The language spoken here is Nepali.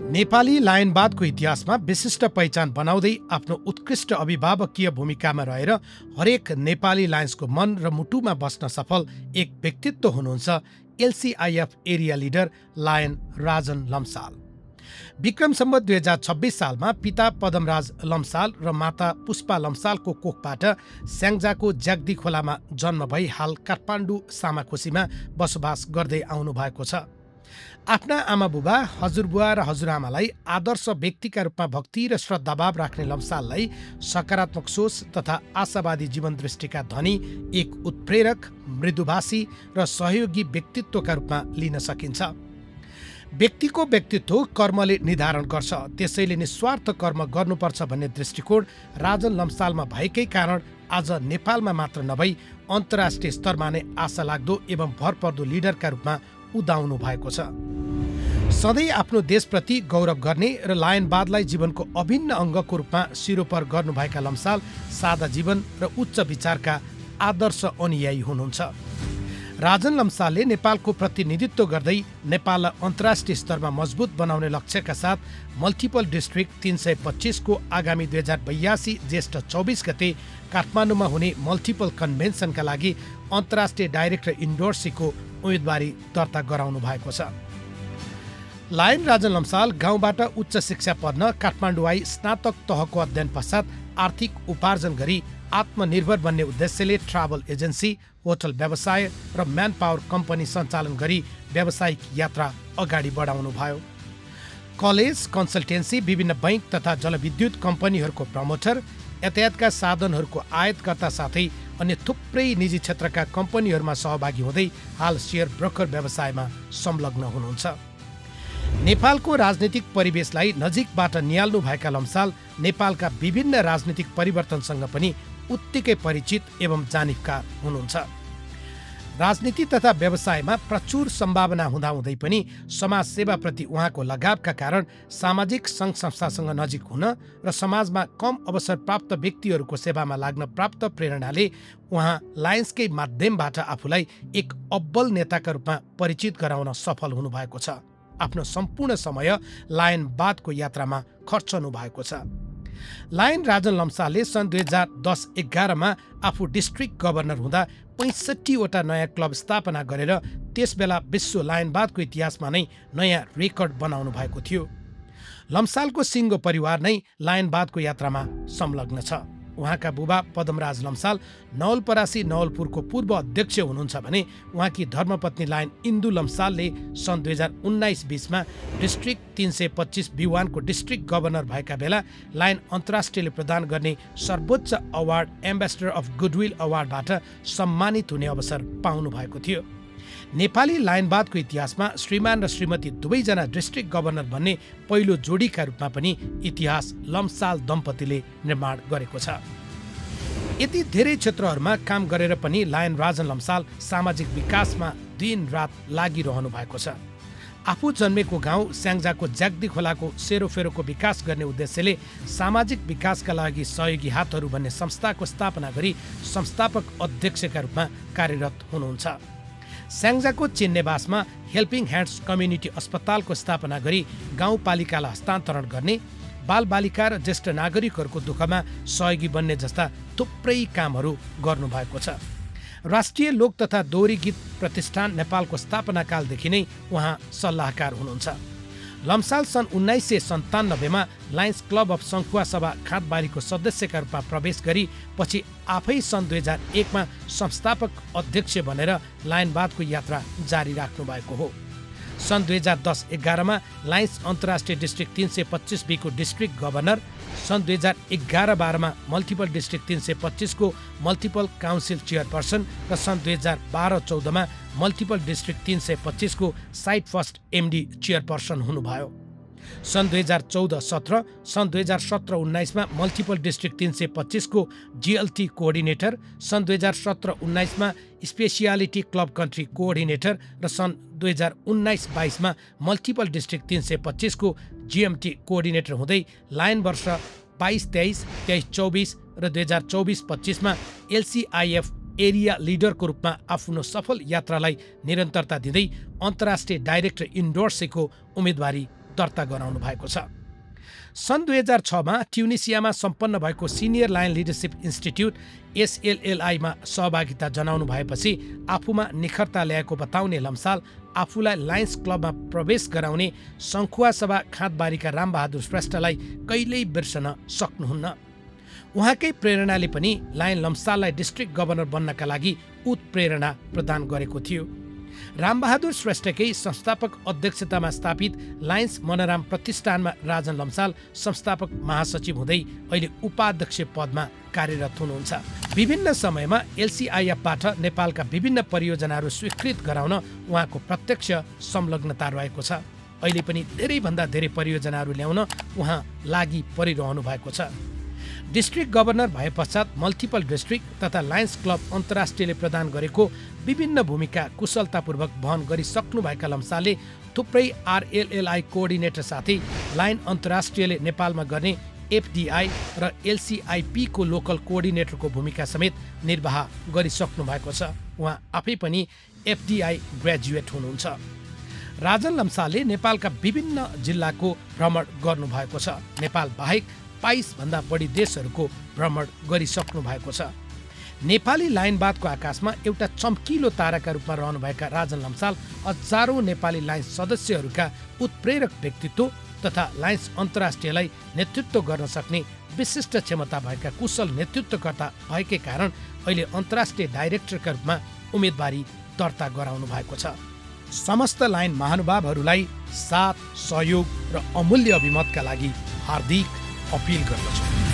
नेपाली लायनवादको इतिहासमा विशिष्ट पहिचान बनाउँदै आफ्नो उत्कृष्ट अभिभावकीय भूमिकामा रहेर हरेक नेपाली लायन्सको मन र मुटुमा बस्न सफल एक व्यक्तित्व हुनुहुन्छ LCIF area leader lion Rajan Lamsal. Vikram Samvat 2026 सालमा पिता पदमराज लम्साल र माता पुष्पा लम्सालको कोखबाट स्याङ्जाको ज्याग्दी खोलामा जन्म भई हाल काठमाडौँ सामाखुसीमा बसोबास गर्दै आउनु भएको छ। आफ्ना आमा बुबा, हजुरबुवा र हजुरआमालाई आदर्श व्यक्तिका रूपमा भक्ति र श्रद्धाभाव राख्ने लम्साललाई सकारात्मक सोच तथा आशावादी जीवन दृष्टिका धनी एक उत्प्रेरक, मृदुभाषी र सहयोगी व्यक्तित्वका रूपमा लिन सकिन्छ। व्यक्तिको व्यक्तित्व कर्मले निर्धारण गर्छ, त्यसैले निस्वार्थ कर्म गर्नुपर्छ भन्ने दृष्टिकोण राजन लम्सालमा भएकै कारण आज नेपालमा मात्र नभई अन्तर्राष्ट्रिय स्तरमा नै आशा लाग्दो एवं भरपर्दो लिडरका रूपमा उदाउनु भएको छ। सधैँ आफ्नो देशप्रति गौरव गर्ने र लायनवादलाई जीवनको अभिन्न अङ्गको रूपमा सिरोपर गर्नुभएका लम्साल सादा जीवन र उच्च विचारका आदर्श अनुयायी हुनुहुन्छ। राजन लम्सालले नेपालको प्रतिनिधित्व गर्दै नेपाललाई अन्तर्राष्ट्रिय स्तरमा मजबुत बनाउने लक्ष्यका साथ मल्टिपल डिस्ट्रिक्ट 325 को आगामी 2082 ज्येष्ठ 24 गते काठमाडौँमा हुने मल्टिपल कन्भेन्सनका लागि अन्तर्राष्ट्रिय डाइरेक्टर इन्डोर्सीको उम्मेदवारी दर्ता गराउनु भएको छ। लायन राजन लम्साल गाउँबाट उच्च शिक्षा पढ्न काठमाडौँ आई स्नातक तहको अध्ययन पश्चात आर्थिक उपार्जन गरी आत्मनिर्भर बन्ने उद्देश्यले ट्राभल एजेन्सी, होटल व्यवसाय र म्यान पावर कम्पनी सञ्चालन गरी व्यावसायिक यात्रा अगाडि बढाउनु भयो। कलेज, कन्सल्टेन्सी, विभिन्न बैंक तथा जलविद्युत कम्पनीहरूको प्रमोटर, यातायातका साधनहरूको आयातकर्ता साथै अन्य थुप्रै निजी क्षेत्रका कम्पनीहरूमा सहभागी हुँदै हाल शेयर ब्रोकर व्यवसायमा संलग्न हुनुहुन्छ। नेपालको राजनीतिक परिवेशलाई नजिकबाट निहाल्नु भएका लम्साल नेपालका विभिन्न राजनीतिक परिवर्तनसँग पनि उत्तिकै परिचित एवं जानकार हुनुहुन्छ। राजनीति तथा व्यवसायमा प्रचुर सम्भावना हुँदाहुँदै पनि समाजसेवाप्रति उहाँको लगावका कारण सामाजिक सङ्घ संस्थासँग नजिक हुन र समाजमा कम अवसर प्राप्त व्यक्तिहरूको सेवामा लाग्न प्राप्त प्रेरणाले उहाँ लायन्सकै माध्यमबाट आफूलाई एक अब्बल नेताका रूपमा परिचित गराउन सफल हुनुभएको छ। आफ्नो सम्पूर्ण समय लायनवादको यात्रामा खर्चनु भएको छ। लायन राजन लम्सालले सन् 2010-11 आफू डिस्ट्रिक्ट गभर्नर हुँदा 65 वटा नयाँ क्लब स्थापना गरेर त्यसबेला विश्व लायनवादको इतिहासमा नै नयाँ रेकर्ड बनाउनु भएको थियो। लम्सालको सिङ्गो परिवार नै लायनवादको यात्रामा संलग्न छ। उहाँका बुबा पदमराज लम्साल नवलपरासी नवलपुरको पूर्व अध्यक्ष हुनुहुन्छ भने उहाँकी धर्मपत्नी लायन इन्दु लम्सालले सन् 2019-20 डिस्ट्रिक्ट 325 B1 को डिस्ट्रिक्ट गभर्नर भएका बेला लायन अन्तर्राष्ट्रियले प्रदान गर्ने सर्वोच्च अवार्ड एम्बेसडर अफ गुडविल अवार्डबाट सम्मानित हुने अवसर पाउनु भएको थियो। नेपाली लायनवादको इतिहासमा श्रीमान र श्रीमती दुवैजना डिस्ट्रिक्ट गभर्नर बन्ने पहिलो जोडीका रूपमा पनि इतिहास लम्साल दम्पतिले निर्माण गरेको छ। यति धेरै क्षेत्रहरूमा काम गरेर पनि लायन राजन लम्साल सामाजिक विकासमा दिन रात लागिरहनु भएको छ। आफू जन्मेको गाउँ स्याङ्जाको ज्याग्दी खोलाको सेरोफेरोको विकास गर्ने उद्देश्यले सामाजिक विकासका लागि सहयोगी हातहरू भन्ने संस्थाको स्थापना गरी संस्थापक अध्यक्षका रूपमा कार्यरत हुनुहुन्छ। स्याङ्जाको चिन्नेबासमा हेल्पिङ ह्यान्ड्स कम्युनिटी अस्पतालको स्थापना गरी गाउँपालिकालाई हस्तान्तरण गर्ने, बालबालिका र ज्येष्ठ नागरिकहरूको दुःखमा सहयोगी बन्ने जस्ता थुप्रै कामहरू गर्नुभएको छ। राष्ट्रिय लोक तथा दोहोरी गीत प्रतिष्ठान नेपालको स्थापनाकालदेखि नै उहाँ सल्लाहकार हुनुहुन्छ। लम्साल सन् 1997 लायन्स क्लब अफ सङ्खुवा सभा खातबारीको सदस्यका रूपमा प्रवेश गरी पछि आफै सन् 2001 संस्थापक अध्यक्ष बनेर लायनवादको यात्रा जारी राख्नु भएको हो। सन् 2010-11 लायन्स अन्तर्राष्ट्रिय डिस्ट्रिक्ट 325 B को डिस्ट्रिक्ट गभर्नर, सन् 2011-12 मल्टिपल डिस्ट्रिक्ट 325 को मल्टिपल काउन्सिल चेयरपर्सन र सन् 2012-14 मल्टिपल डिस्ट्रिक्ट 325 को साइट फर्स्ट MD चेयरपर्सन हुनुभयो। सन् 2014-17, सन् 2017-19 मल्टिपल डिस्ट्रिक्ट 325 को GLT कोअर्डिनेटर, सन् 2017-19 स्पेसियालिटी क्लब कन्ट्री कोअर्डिनेटर र सन् 2019-22 मल्टिपल डिस्ट्रिक्ट 325 को GMT कोअर्डिनेटर हुँदै लायन वर्ष 22-23, 23-24 र 2024-25 LCIF एरिया लिडरको रूपमा आफ्नो सफल यात्रालाई निरन्तरता दिँदै अन्तर्राष्ट्रिय डाइरेक्टर इन्डोर्सीको उम्मेदवारी दर्ता गराउनु भएको छ। सन् 2006मा ट्युनिसियामा सम्पन्न भएको सिनियर लायन लिडरसिप इन्स्टिट्युट SLLI-मा सहभागिता जनाउनु भएपछि आफूमा निखरता ल्याएको बताउने लम्साल आफूलाई लायन्स क्लबमा प्रवेश गराउने सङ्खुवा सभा खाँदबारीका रामबहादुर श्रेष्ठलाई कहिल्यै बिर्सन सक्नुहुन्न। उहाँकै प्रेरणाले पनि लायन लम्साललाई डिस्ट्रिक्ट गभर्नर बन्नका लागि उत्प्रेरणा प्रदान गरेको थियो। रामबहादुर श्रेष्ठकै संस्थापक अध्यक्षतामा स्थापित लायन्स मनोराम प्रतिष्ठानमा राजन लम्साल संस्थापक महासचिव हुँदै अहिले उपाध्यक्ष पदमा कार्यरत हुनुहुन्छ। विभिन्न समयमा LCIF-बाट नेपालका विभिन्न परियोजनाहरू स्वीकृत गराउन उहाँको प्रत्यक्ष संलग्नता रहेको छ। अहिले पनि धेरैभन्दा धेरै परियोजनाहरू ल्याउन उहाँ लागि परिरहनु भएको छ। डिस्ट्रिक्ट गभर्नर भए पश्चात मल्टिपल डिस्ट्रिक्ट तथा लायन्स क्लब अन्तर्राष्ट्रियले प्रदान गरेको विभिन्न भूमिका कुशलतापूर्वक वहन गरिसक्नुभएका लम्सालले थुप्रै RLLI कोअर्डिनेटर साथै लायन अन्तर्राष्ट्रियले नेपालमा गर्ने FDI र LCIP को लोकल कोअर्डिनेटरको भूमिका समेत निर्वाह गरिसक्नु भएको छ। उहाँ आफै पनि FDI ग्रेजुएट हुनुहुन्छ। राजन लम्सालले नेपालका विभिन्न जिल्लाको भ्रमण गर्नुभएको छ। नेपाल बाहेक 22 भन्दा बढी देशहरूको भ्रमण गरिसक्नु भएको छ। नेपाली लायनवादको आकाशमा एउटा चम्किलो ताराका रूपमा रहनुभएका राजन लम्साल हजारौं नेपाली लायन्स सदस्यहरूका उत्प्रेरक व्यक्तित्व तथा लायन्स अन्तर्राष्ट्रियलाई नेतृत्व गर्न सक्ने विशिष्ट क्षमता भएका कुशल नेतृत्वकर्ता भएकै कारण अहिले अन्तर्राष्ट्रिय डाइरेक्टरका रूपमा उम्मेदवारी दर्ता गराउनु भएको छ। समस्त लायन महानुभावहरूलाई साथ, सहयोग र अमूल्य अभिमतका लागि हार्दिक अपिल गर्दछु।